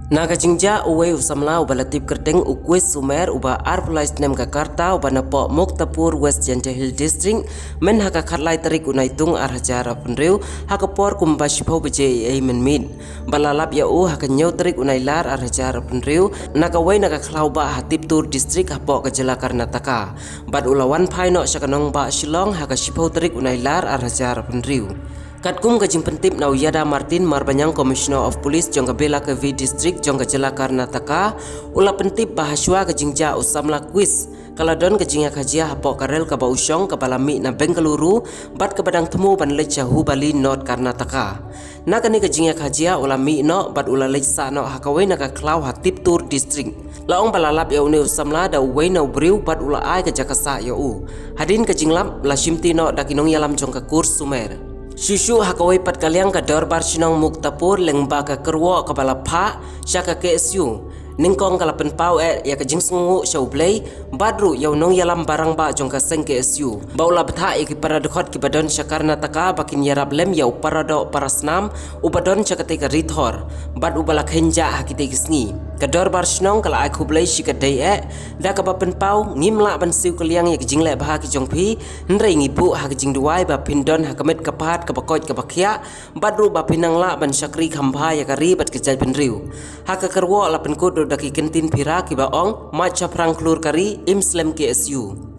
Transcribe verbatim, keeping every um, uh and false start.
Na ka jingjia uwei u samla uba la tip kyrteng u Kwis Sumer uba arphew lai snem ka rta uba napoh Muktapur, West Jaintia Hills District, myn ha ka khatlai tarik u Naitung arhajar arphew hynriew, ha ka por kumba shiphew baje eiei mynmiet. Bad la lap ïa u ha ka hynñiew tarik u Nailar arhajar arphew hynriew, na kawei na ka khlaw bah ha Tiptur District hapoh ka jylla Karnataka. Bad u la wan phai noh sha ka nongbah Shillong ha ka shiphew tarik u Nailar arhajar arphew hynriew. Katkum ka jingpyntip na u Yada Martin Marbaniang, Commissioner of Police jong ka Belagavi District jong ka jylla Karnataka, u la pyntip ba hashwa ka jingjia u samla Kwis, ka la don ka jingïakajia hapoh ka rel kaba u shong kaba la mih na Bengaluru, bad kaba dang thmu ban leit sha Hubballi, North Karnataka. Na kane ka jingïakajia u la mih noh bad u la leit sah noh ha kawei na ka khlaw ha Tiptur District. La ong ba la lap ïa une u samla da uwei na u briew bad u la ai ka jaka sah ïa u. Hadien ka jinglap la shimti noh da ki nongïalam jong ka kur Sumer. Shuh shuh ha kawei pat ka liang, ka Dorbar Shnong Muktapur lyngba ka kyrwoh kaba la phah sha ka K S U, nyngkong ka la pynpaw eh ïa ka jingsngewnguh sha U Blei bad ruh ïa u nongïalam barangbah jong ka seng K S U, ba u la bthah ïa ki para dkhot kiba don sha Karnataka ba kin ïarap lem ïa u paradoh parasnam uba don sha katei ka rithor, bad uba la khein jah ha kitei ki sngi. Ka Dorbar Shnong ka la ai khublei shi ka dei eh, da kaba pynpaw ngim lah ban siew kylliang ïa ki jingleh bha ki jong phi, hynrei ngi buh ha ka jingduwai ba phin don ha ka met ka phad kaba koit kaba khiah, bad ruh ba phin nang lah ban shakri kham bha ïa ka ri bad ka jaitbynriew. Ha ka kyrwoh la pynkut ruh da ki kyntien phira kiba ong, mait shaphrang khlur ka ri, im slem K S U.